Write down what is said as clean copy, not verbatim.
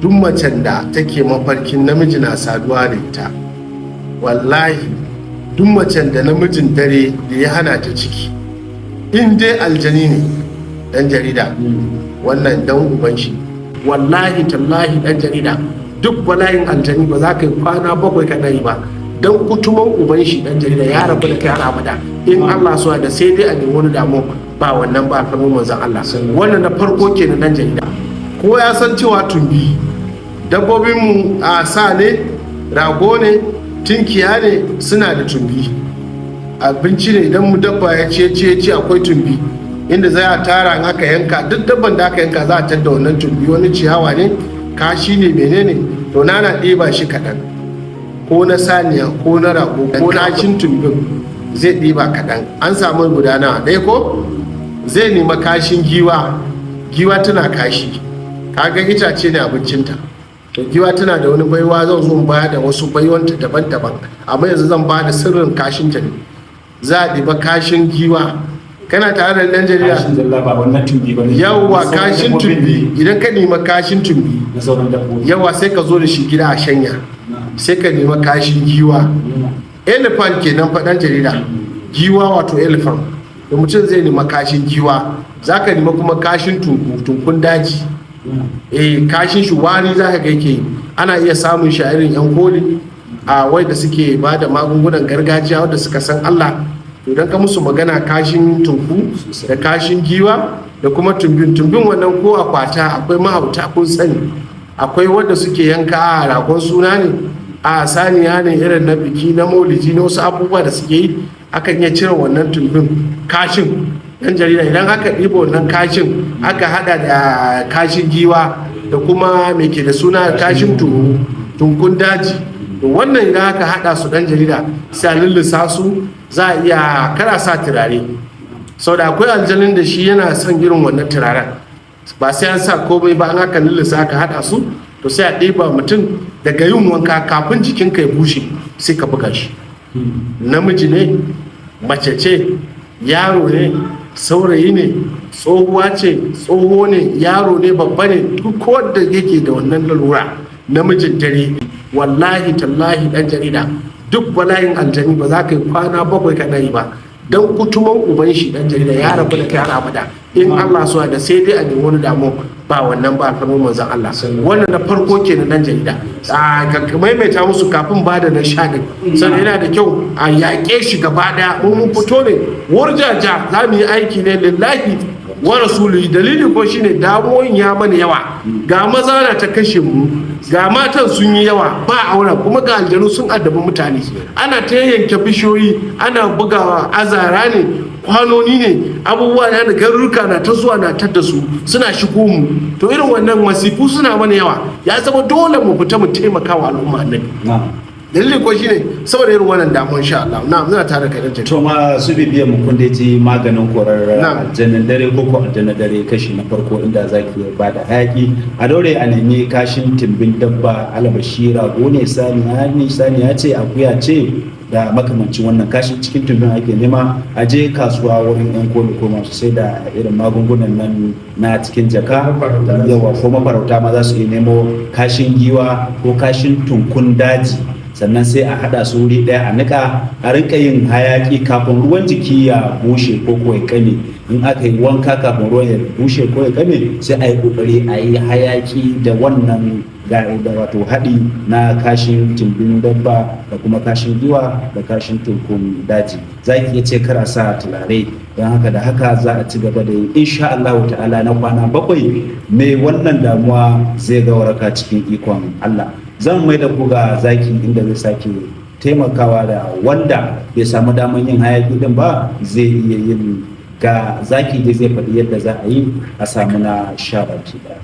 Duk macen da take mafarkin namiji na saduwa da ita, wallahi duk macen da namijin dare da ya hana ta ciki, in dai aljani ne, dan jarida, wannan dan uban shi, wallahi tallahi, dan jarida, duk bala'in aljani ba za ka yi kwana 7 kana yi ba. Dan kutuman uban shi, dan jarida, ya rabu da kai har abada in Allah so da, sai dai a nemi wani damu ba wannan ba, kamar manzon Allah. Wannan na farko kenan, dan jarida. Ko ya san cewa tumbi dabbobinmu a sa ne, rago ne, tinkiya ne, suna da tumbi, abinci ne. Idan mu dabba ya ce ce ce, akwai tumbi inda za a tara. In aka yanka, duk dabban da aka yanka, za a tadda wannan tumbi. Wani ciyawa ne, kashi ne, menene, to na ɗiba shi kaɗan, ko na saniya ko na rago ko kashin tumbin zai ɗiba kaɗan. An samu guda nawa? Ɗaya. Ko zai nema kashin giwa. Giwa tana kashi, kaga itace ne abincinta. To giwa tana da wani baiwa, zan zo baya da wasu baiwanta daban-daban, amma yanzu zan ba da sirrin kashinta ne. Za a ɗiba kashin giwa. Kana tare da ɗan jarida? Kashin zalla, ba wannan tumbi ba ne? Yawwa. Sauran Kashin dabbobin tumbi ne. Idan ka nema kashin tumbi Na sauran dabbobi. Yawa, sai ka zo da shi gida a shanya. Sai ka nema kashin giwa, elephant kenan faɗan jarida, giwa wato elephant. Da mutum zai nema kashin giwa, za ka nema kuma kashin tunku, tunkun daji. Eh, kashin shi wari za ka ga yake. Ana iya samun shi a irin yan koli a wai da suke ba da magungunan gargajiya, wanda suka san Allah. To idan ka musu magana, kashin tunku da kashin giwa da kuma tumbin, tumbin wannan ko a kwata akwai mahauta, kun sani, akwai wanda suke yanka a ragon suna ne, a saniya ne, irin na biki, na maulidi, na wasu abubuwa da suke yi, akan iya cire wannan tumbin, kashin. Yan jarida, idan aka ɗiba wannan kashin, aka hada da kashin giwa da kuma mai ke da suna kashin tuhu, tunkun daji, to wannan idan aka hada su, dan jarida, sai a lullisa su. Za a iya kara sa turare, sau da akwai aljanin da shi yana son irin wannan turaren. Ba sai an sa komai ba, an aka lullisa, aka hada su, to sai a ɗiba mutum daga yin wanka, kafin jikinka ya bushe sai ka buga shi. Namiji ne, mace ce, yaro ne, saurayi ne, tsohuwa ce, tsoho ne, yaro ne, babba ne, duk wanda yake da wannan lalura namijin dare, wallahi tallahi, dan jarida, duk bala'in aljani ba za ka yi kwana 7 kana yi ba. Dan kutuman uban shi, dan jarida, ya rabu da kai har abada in Allah so da, sai dai a nemi wani damu ba wannan ba, kamar manzon Allah. Wannan na farko kenan, dan jarida. A ka maimaita musu kafin ba da na sha din, sannan yana da kyau a yaƙe shi gaba daya. Mu mun fito ne wurjaja, za mu yi aiki ne lillahi wa rasulihi. Dalili ko shine damuwan ya mana yawa. Ga maza na ta kashe mu, ga matan sun yi yawa ba auren, kuma ga aljanu sun addabi mutane. Ana ta yanke bishiyoyi, ana bugawa, azara ne, kwanoni ne, abubuwa na da garuruka na ta zuwa na tadda su suna shigo mu. To irin wannan masifu suna mana yawa, ya zama dole mu fita mu taimaka wa al'umma annabi. Dalili ko shine saboda irin wannan damuwar, insha Allah. Na muna tare da kai, dan To masu bibiyan mu, kun dai ji maganin korar aljannan dare ko aljannan dare kashi na farko, inda zaki ba da hayaki. A daure a nemi kashin tumbin dabba, alabashi rago ne, saniya ne, saniya ce, akuya ce, da makamancin wannan. Kashin cikin tumbin ake nema. A je kasuwa wurin yan koli ko masu sai da irin magungunan nan na cikin jaka, yawa, ko mafarauta ma za su iya nemo kashin giwa ko kashin tunkun daji. Sannan sai a haɗa su wuri ɗaya, a niƙa, a rinka yin hayaki kafin ruwan jiki ya bushe ko ya kame. In aka yi wanka, kafin ruwan ya bushe ko ya kame, sai a yi ƙoƙari a yi hayaki da wannan da wato haɗi na kashin tumbin dabba da kuma kashin giwa da kashin tunkun daji. Za ki iya ce kar a sa turare. Don haka da haka za a ci gaba da yi, insha Allah ta'ala, na kwana 7, mai wannan damuwa zai ga waraka cikin ikon Allah. Zan mai da ku ga zaki, inda zai sake taimakawa da wanda bai samu daman yin hayaki din ba zai iya yin. Ga zaki dai zai faɗi yadda za a yi a samu na sha baki ɗaya.